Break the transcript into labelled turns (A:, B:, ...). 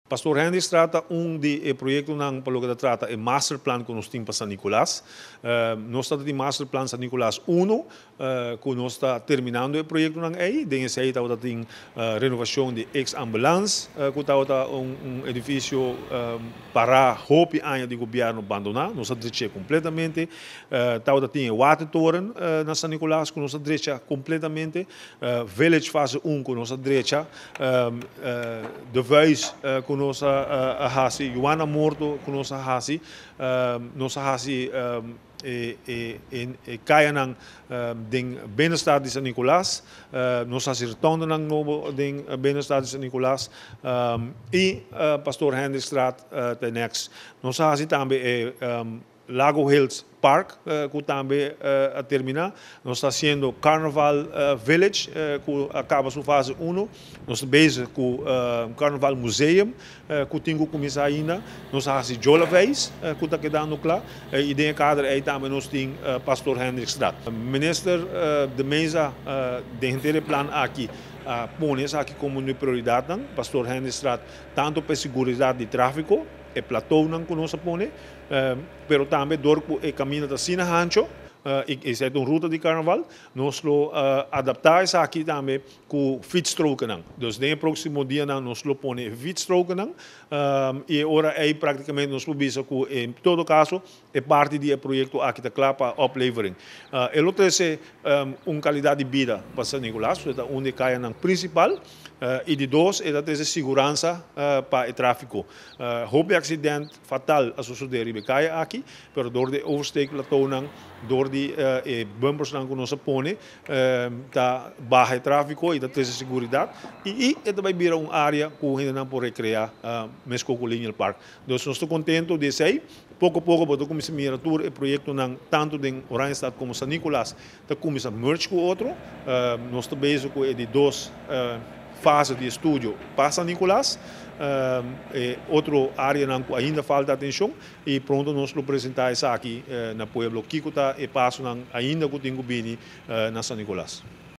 A: Pastoor Hendrikstraat ta un di e proyectonan pa loke ta trata e masterplan cu nos tin pa San Nicolas. Nos ta tin masterplan San Nicolas 1, cu nos ta terminando e proyectonan ey. Den esey tabata tin renovacion di ex-ambulance, cu tabata un edificio para hopi aña di gobierno bandona. Nos a drecha completamente. Tabata tin e watertoren na San Nicolas cu nos a drecha completamente. Village fase 1 cu nos a drecha. De Vuijs cu nos a haci, Juana Morto cu nos a haci, nos a haci e cayanan den binnenstad di San Nicolas, nos a haci rotondenan nobo den binnenstad di San Nicolas y Pastoor Hendrikstraat ta next. Nos a haci tambe e Lago Hills Park, cu tambe a termina. Nos ta haciendo Carnival Village, cu a caba su fase 1. Nos ta bezig cu Carnival Museum, cu tin cu cuminsa ainda. Nos a haci Jola Veis, cu ta kedando cla. Y den e kader ey tambe nos tin Pastoor Hendrikstraat. Minister De Meza den henter e plan aki a pone esaki como un prioridadnan. Pastoor Hendrikstraat tanto pa e seguridad di trafico, e plateaunan cu nos a pone, pero tambe door cu e camino ta asina hancho y esey ta un ruta di carnaval, nos lo adapta esaki tambe cu fietsstrokennan. Dus den e proximo dianan nos lo pone e fietsstrokennan y e ora ey practicamente nos por bisa cu en todo caso e parti di e proyecto aki ta cla pa oplevering. E lo trece un calidad di bida pa San Nicolas, ta un di e cayanan principal, y di dos e ta trece siguransa pa e trafico. Hopi accident fatal a sucede riba e caya aki, pero door di e oversteekplateaunan, door di e bumpersnan cu nos a pone, ta baha e trafico y ta trece seguridad y e ta bay bira un area cu hendenan por recrea mesco cu Lineal Park. Dus nos ta contento di esey. Poco poco bo ta cuminsa mira tur e proyectonan tanto den Oranjestad como San Nicolas ta cuminsa merge cu otro. Nos ta bezig cu e di dos fase di estudio pa San Nicolas. E otro areanan cu ainda falta atencion y pronto nos lo presenta esaki na pueblo kico ta e pasonan ainda cu tin cu bini na San Nicolas.